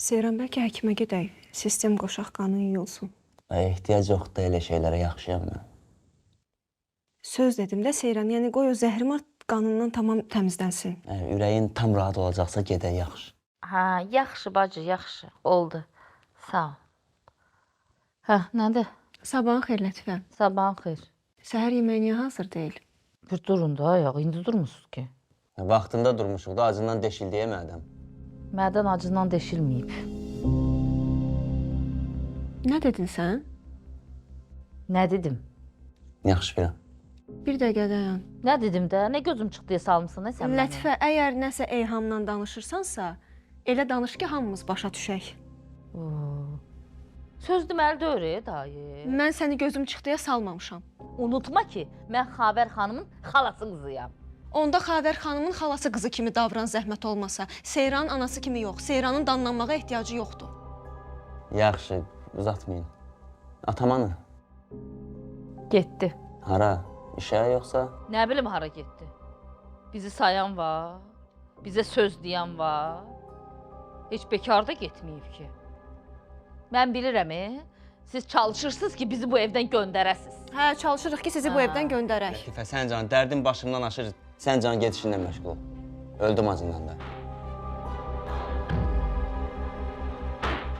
Seyran, bəlkə həkimə gedək. Sistem qoşaq, qanın yuyulsun. Ay, ehtiyac yoxdur da elə şeylərə, yaxşıyam mən. Söz dedim də Seyran, yəni qoy o zəhrimar qanından tamam təmizlənsin. Hə, ürəyin tam rahat olacaqsa gedək, yaxşı. Hə, yaxşı bacı, yaxşı. Oldu. Sağ ol. Hə, nədir? Sabahın xeyir Lətifə. Sabahın xeyir. Səhər yeməyi niyə hazır deyil? Bir durun da ayaq, indi durmusunuz ki. Vaxtında durmuşuq da acından deşildi ya mədəm. Mədən acından deşilməyib. Nə dedin sən? Nə dedim? Yaxşı bilirəm. Bir dəqiqə dayan. Nə dedim də? Nə gözüm çıxdı deyə salmısan nə sən məni? Lətifə, əgər nəsə eyhamla danışırsansa, elə danış ki, hamımız başa düşək. Oo. Söz deməli deyil, dayı. Mən səni gözüm çıxdıya salmamışam. Unutma ki, mən Xavər xanımın xalası qızıyam. Onda Xavər xanımın xalası qızı kimi davran zəhmət olmasa. Seyranın anası kimi yox. Seyranın danlanmağa ehtiyacı yoxdur. Yaxşı, uzatmayın. Atamanı? Getdi. Hara? İşə yoxsa? Nə bilim hara getdi. Bizi sayan var, bizə söz deyən var. Heç bekar da getməyib ki. Mən bilirəm, siz çalışırsınız ki, bizi bu evdən göndərəsiz. Hə, çalışırıq ki, sizi bu Hə. evdən göndərək. Lətifə, sən can, dərdim başımdan aşır. Sən can get işinlə məşğul ol. Öldüm acından da.